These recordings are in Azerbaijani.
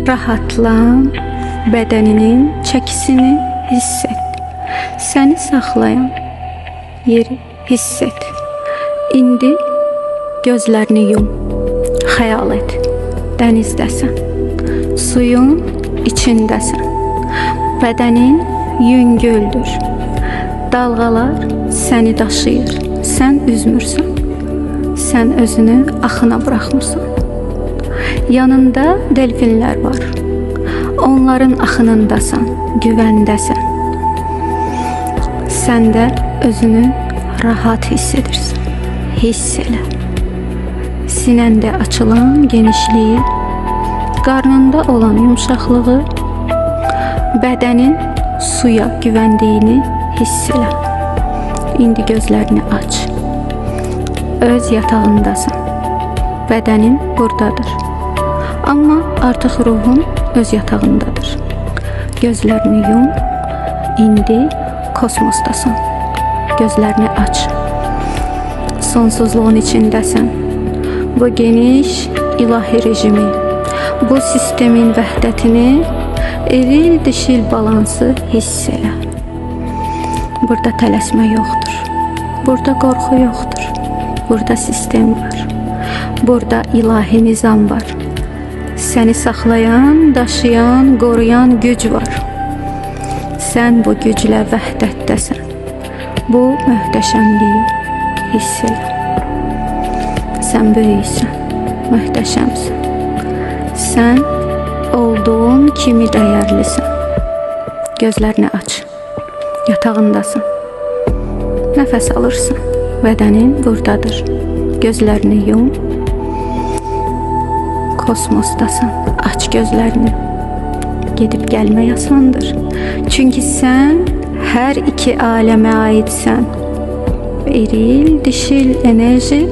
Rahatlan, bədəninin çəkisini hiss et. Səni saxlayan yeri hiss et. İndi gözlərini yum, xəyal et. Dənizdəsən, suyun içindəsən. Bədənin yüngüldür. Dalğalar səni daşıyır. Sən üzmürsən. Sən özünü axına buraxmısan. Yanında delfinlər var. Onların axınındasan, güvəndəsən. Sən də özünü rahat hiss edirsən. Hiss elə. Sinəndə açılan genişliyi, qarnında olan yumşaqlığı, bədənin suya güvəndiyini hiss elə. İndi gözlərini aç. Öz yatağındasan. Bədənin buradadır. Amma artıq ruhun öz yatağındadır. Gözlərini yum. İndi kosmosdasan. Gözlərini aç. Sonsuzluğun içindəsən. Bu geniş ilahi rejimi, bu sistemin vəhdətini, eril dişil balansı hiss elə. Burada tələsmə yoxdur. Burada qorxu yoxdur. Burada sistem var. Burada ilahi nizam var. Səni saxlayan, daşıyan, qoruyan güc var. Sən bu güclə vəhdətdəsən. Bu möhtəşəmliyi hiss elə. Sən böyüksən, möhtəşəmsən. Sən olduğun kimi dəyərlisən. Gözlərini aç. Yatağındasan. Nəfəs alırsan. Bədənin buradadır. Gözlərini yum. Kosmosdasan. Aç gözlərini. Gedib gəlmək asandır. Çünki sən hər iki aləmə aidsən. Eril, dişil enerji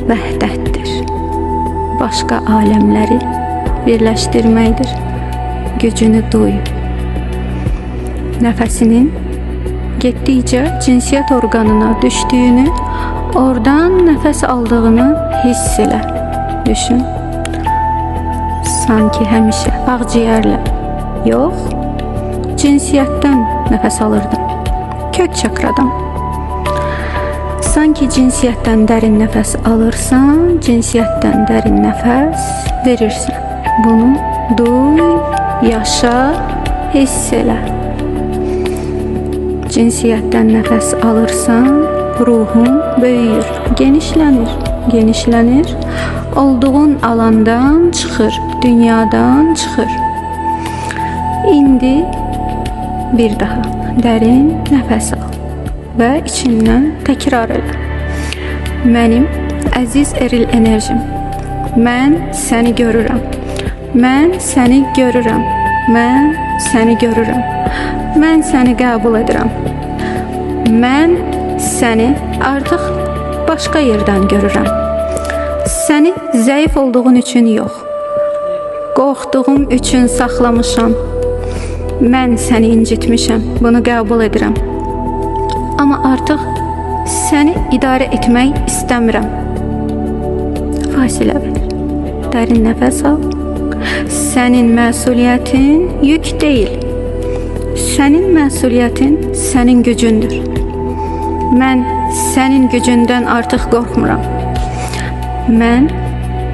vəhdətdir. Başqa aləmləri birləşdirməkdir. Gücünü duy. Nəfəsinin getdikcə cinsiyyət orqanına düşdüyünü, oradan nəfəs aldığını hiss elə. Düşün. Sanki həmişə ağciyərlə yox, cinsiyyətdən nəfəs alırdım. Kök çakradan. Sanki cinsiyyətdən dərin nəfəs alırsan, cinsiyyətdən dərin nəfəs verirsən. Bunu duy, yaşa, hiss elə. Cinsiyyətdən nəfəs alırsan, ruhun böyüyür, genişlənir, genişlənir. Olduğun alandan çıxır, dünyadan çıxır. İndi bir daha dərin nəfəs al və içindən təkrar elə. Mənim əziz eril enerjim, mən səni görürəm, mən səni görürəm, mən səni görürəm, mən səni qəbul edirəm, mən səni artıq başqa yerdən görürəm. Səni zəif olduğun üçün yox, qorxduğum üçün saxlamışam. Mən səni incitmişəm, bunu qəbul edirəm. Amma artıq səni idarə etmək istəmirəm. Fasilə ver. Dərin nəfəs al. Sənin məsuliyyətin yük deyil. Sənin məsuliyyətin sənin gücündür. Mən sənin gücündən artıq qorxmuram. Mən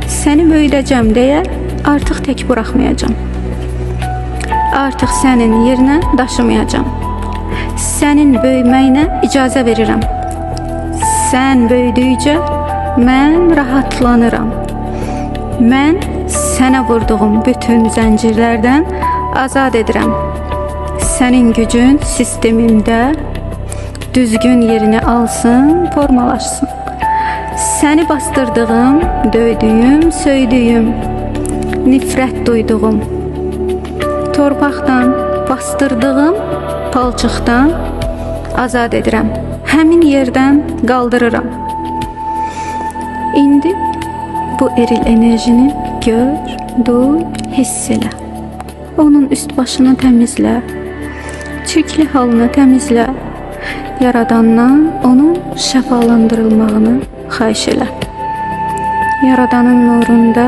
səni böyüdəcəm deyə artıq tək buraxmayacam. Artıq sənin yerinə daşımayacam. Sənin böyüməyinə icazə verirəm. Sən böyüdükcə mən rahatlanıram. Mən sənə vurduğum bütün zəncirlərdən azad edirəm. Sənin gücün sistemimdə düzgün yerini alsın, formalaşsın. Səni bastırdığım, döydüyüm, söydüyüm, nifrət duyduğum, torpaqdan bastırdığım palçıqdan azad edirəm. Həmin yerdən qaldırıram. İndi bu eril enerjini gör, duy, hiss elə. Onun üst başını təmizlə, çirkli halını təmizlə. Yaradandan onun şəfalandırılmağını xahiş elə. Yaradanın nurunda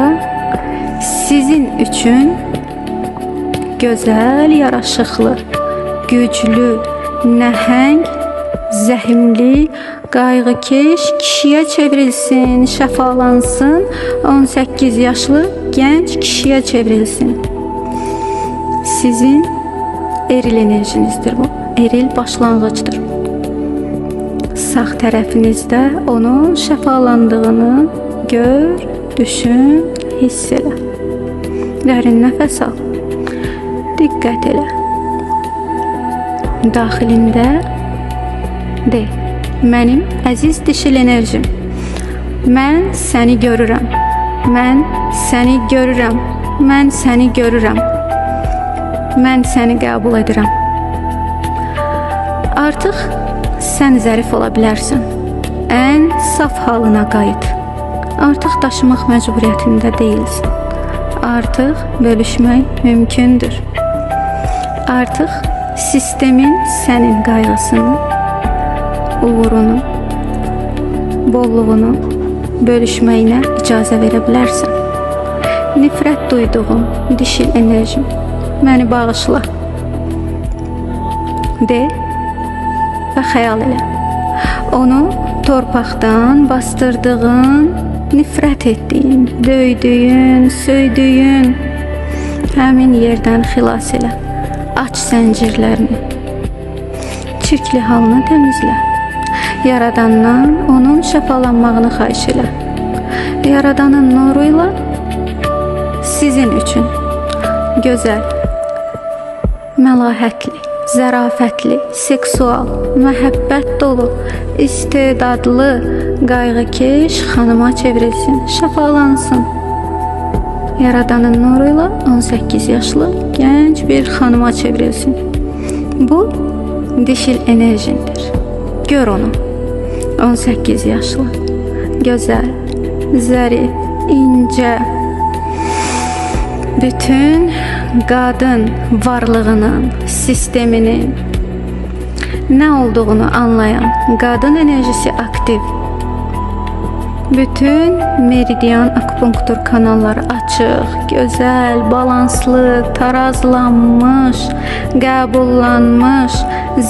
Sizin üçün gözəl, yaraşıqlı, güclü, nəhəng, zəhimli, qayğıkeş kişiyə çevrilsin, şəfalansın, 18 yaşlı gənc kişiyə çevrilsin. Sizin eril enerjinizdir bu. Eril başlanğıcdır. Sağ tərəfinizdə onun şəfalandığını gör, düşün, hiss elə. Dərin nəfəs al. Diqqət elə. Daxilində de, mənim əziz dişil enerjim, mən səni görürəm, mən səni görürəm, mən səni görürəm, mən səni qəbul edirəm. Artıq sən zərif ola bilərsən, ən saf halına qayıt. Artıq daşımaq məcburiyyətində deyilsin. Artıq bölüşmək mümkündür. Artıq sistemin sənin qayğısını, uğurunu, bolluğunu bölüşməyinə icazə verə bilərsən. Nifrət duyduğum dişil enerjim, məni bağışla. De və xəyal elə. Onu torpaqdan bastırdığın, nifrət etdiyin, döydüyün, söydüyün həmin yerdən xilas elə. Aç zəncirlərini. Çirkli halını təmizlə. Yaradandan onun şəfalanmağını xahiş elə. Yaradanın nuru ilə sizin üçün gözəl, məlahətli, zərafətli, seksual, məhəbbət dolu, istedadlı, qayğıkeş xanıma çevrilsin, şəfalansın. Yaradanın nuru ilə 18 yaşlı gənc bir xanıma çevrilsin. Bu, dişil enerjindir. Gör onu. 18 yaşlı, gözəl, zərif, incə, bütün qadın varlığının, sisteminin nə olduğunu anlayan qadın enerjisi aktiv. Bütün meridian akupunktur kanalları açıq, gözəl, balanslı, tarazlanmış, qəbullanmış,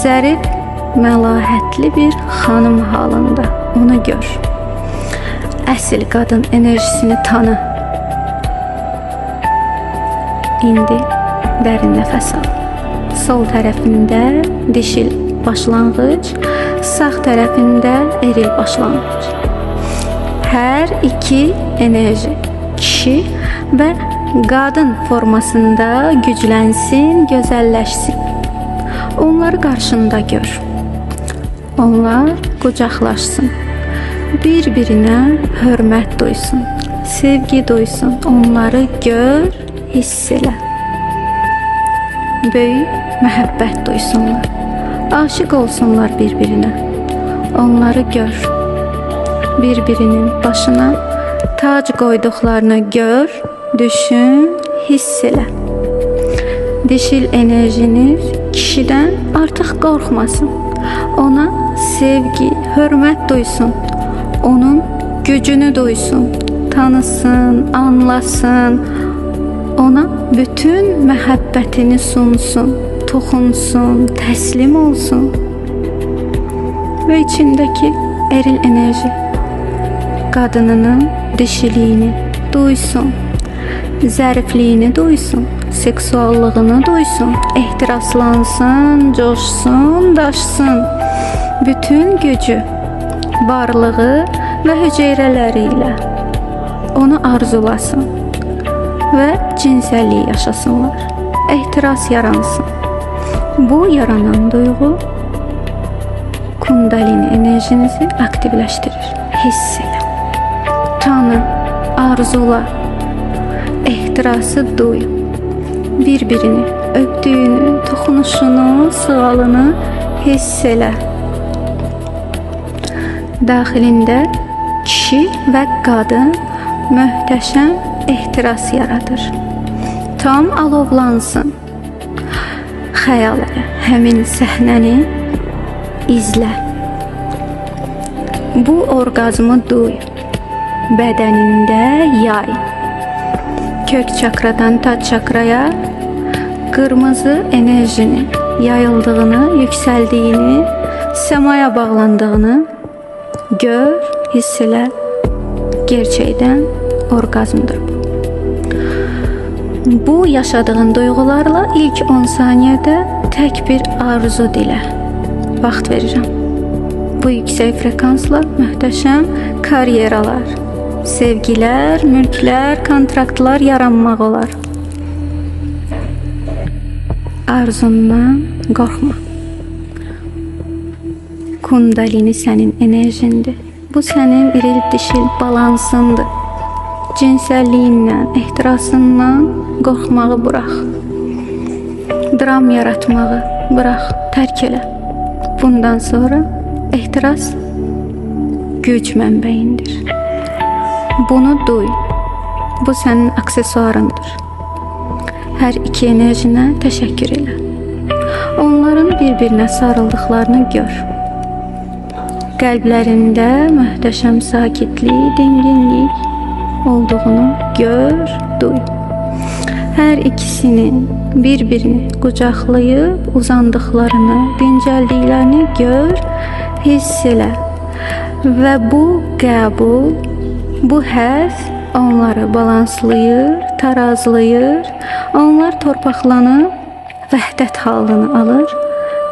zərif, məlahətli bir xanım halında. Onu gör. Əsl qadın enerjisini tanı. İndi dərin nəfəs al. Sol tərəfində dişil başlanğıc, sağ tərəfində eril başlanğıc. Hər iki enerji kişi və qadın formasında güclənsin, gözəlləşsin. Onları qarşında gör. Onlar qucaqlaşsın. Bir-birinə hörmət duysun, sevgi duysun. Onları gör, hiss elə. Böyük məhəbbət duysunlar. Aşiq olsunlar bir-birinə. Onları gör. Bir-birinin başına tac qoyduqlarını gör, düşün, hiss elə. Dişil enerjiniz kişidən artıq qorxmasın. Ona sevgi, hörmət duysun. Onun gücünü duysun, tanısın, anlasın. Ona bütün məhəbbətini sunsun, toxunsun, təslim olsun. Və içindəki eril enerji qadınının dişiliyini duysun, zərifliyini duysun, seksuallığını duysun, ehtiraslansın, coşsun, daşsın. Bütün gücü, varlığı və hüceyrələri ilə onu arzulasın və cinsəlliyi yaşasınlar. Ehtiras yaransın. Bu yaranan duyğu kundalini enerjinizi aktivləşdirir. Hiss elə. Tanı, arzula, ehtirası duy. Bir-birini öpdüyünü, toxunuşunu, sığalını hiss elə. Daxilində kişi və qadın möhtəşəm ehtiras yaradır. Tam alovlansın. Xəyal elə, həmin səhnəni izlə. Bu orqazmı duy. Bədənində yay. Kök çakradan taç çakraya qırmızı enerjinin yayıldığını, yükseldiğini, semaya bağlandığını gör, hiss elə. Gerçekten orgazmdır bu. Bu yaşadığın duygularla ilk 10 saniyede tek bir arzu dilə. Vaxt verirəm. Bu yüksək frekansla möhtəşəm karyeralar, sevgilər, mülklər, kontraktlar yaranmaq olar. Arzundan qorxma. Kundalini sənin enerjindir. Bu sənin iril dişil balansındır. Cinsəlliyindən, ehtirasından qorxmağı bırax. Dram yaratmağı bırax, tərk elə. Bundan sonra ehtiras güc mənbəyindir. Bunu duy. Bu sənin aksesuarındır. Hər iki enerjinə təşəkkür elə. Onların bir-birinə sarıldıqlarını gör. Qəlblərində möhtəşəm sakitlik, dinginlik olduğunu gör, duy. Hər ikisinin bir-birini qucaqlayıb uzandıqlarını, dincəldiklərini gör, hiss elə. Və bu qəbul, bu həzz onları balanslayır, tarazlayır. Onlar torpaqlanıb vəhdət halını alır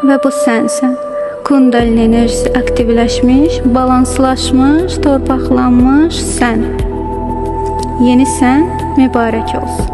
və bu sənsən. Kundalini enerjisi aktivləşmiş, balanslaşmış, torpaqlanmış sən. Yeni sən mübarək olsun.